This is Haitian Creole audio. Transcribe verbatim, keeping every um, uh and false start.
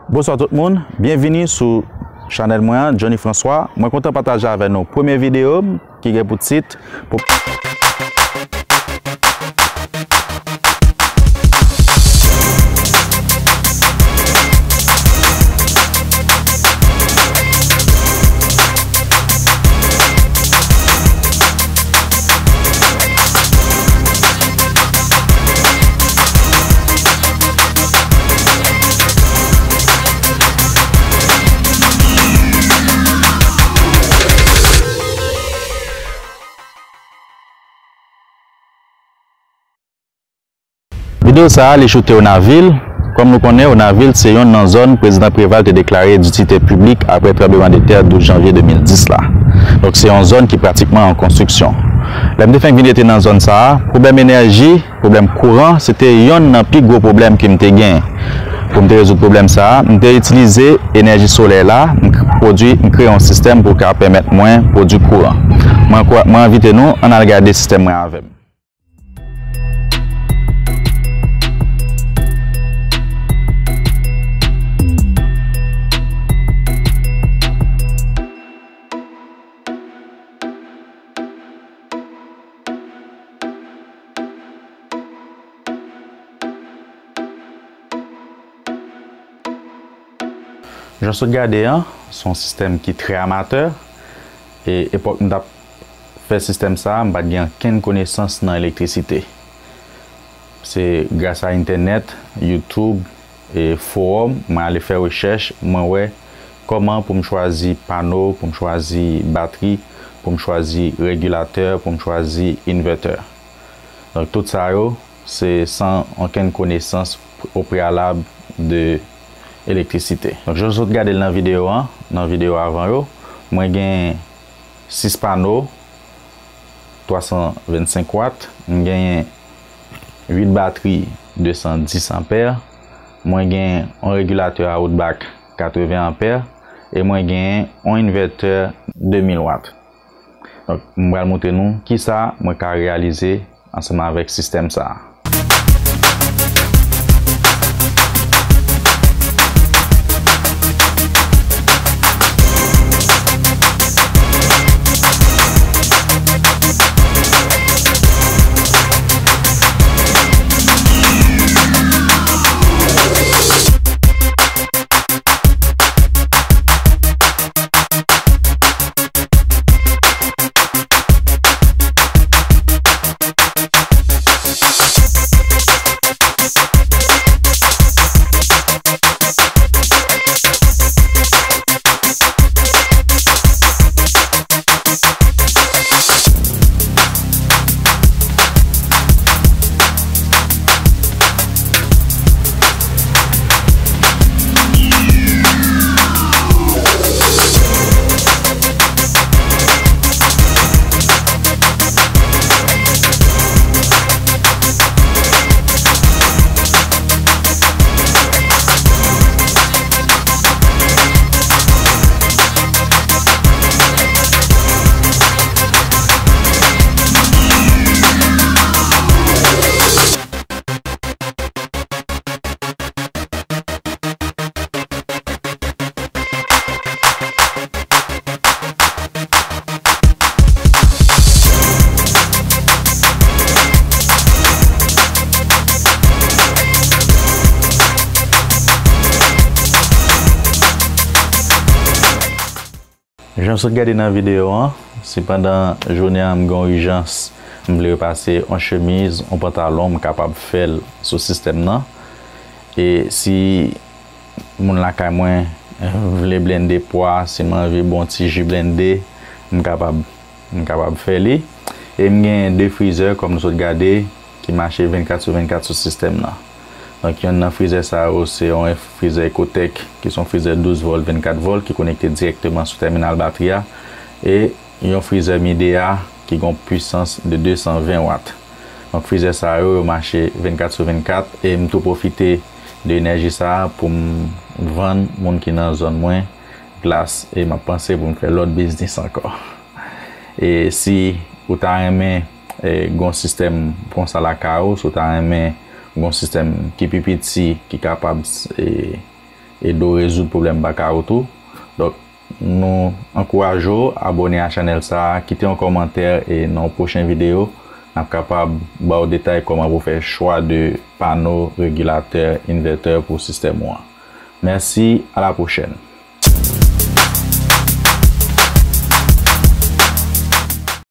Bonswa tout moun, byenvini sou chanèl mwen an, Johnny François. Mwen kontan pataje avè nou premye videyo m ki gen pou tit pou Videyo sa a, li choute Onavil. Kòm nou konnen, Onavil se yonn nan zòn Prezidan Préval te deklare d'utilité publique apre tranblemanntè douz janvye de mil dis la. Donk, se yon zòn ki pratikman an konstriksyon. Lè m te fenk vin rete nan zòn sa a, pwoblèm enèji, pwoblèm kouran, se te yonn nan pi gwo pwoblèm ke m te gen. Pou m te rezoud pwoblèm sa a, m te itilize enèji solèy la, m k-, pwodui, m kreye yon sistèm pou ka pèmèt mwen pwodui kouran. Mwen kwa-, mwen envite nou, ann al gade sistèm mwen avè m. Jan w sot gade an, se yon sistèm ki trè amatè. E epòk m t ap fè sistèm sa a, m pa t gen ankenn konesans nan elektrisite. Se gras a entènèt, YouTube, e fowòm, mwen ale fè rechèch, mwen wè kòman pou m chwazi pano, pou m chwazi batri, pou m chwazi regilatè, pou m chwazi invètè. Donk, tout sa yo, se san okenn konesans o preyalab de elektrisite. Donk, jan w sot gade l nan videyo an, nan videyo avan yo, mwen gen sis pano, twa san vennsenk wat, m genyen uit batri, de san dis anpè, mwen gen yon regilatè a outback, katreven anpè, e mwen gen yon invètè, de mil wat. Donk, m pral montre nou kisa mwen ka reyalize ansanm avèk sistèm sa a. Jan w sot gade nan videyo an, si pandan jounen an m gen yon ijans, m vle repase yon chemiz, yon pantalon, m kapab fè l sou sistèm nan. E si moun lakay mwen vle blende pwa, si m anvi bon ti ji blende, m kapab, m kapab fè li. E m gen de frizè, kòm nou sot gade, ki mache vennkat sou vennkat sou sistèm nan. Donk, yonn nan frizè sa yo, se yon frizè Ecotech, ki se yon frizè douz vòl, vennkat vòl, ki konekte dirèkteman sou tèminal batri a, e yon frizè Midea, ki gen yon pwisans de de san ven wat. Donk, frizè sa yo, yo mache vennkat sou vennkat, e m tou pwofite de enèji sa a pou m vann moun ki nan zòn mwen glas, e m ap panse pou m fè lòt biznis ankò. E si ou ta renmen, e, gon sistèm konsa lakay ou, si ou ta renmen gon sistèm ki pi piti, ki kapab, e, ede w rezoud pwoblèm blackout ou. Donk, nou ankouraje w abòne a chanèl sa a, kite yon kòmantè e nan yon pwochen videyo, n ap kapab ba w detay kòman pou fè chwa de pano, regilatè, invètè pou sistèm ou an. Mèsi, a la pwochèn.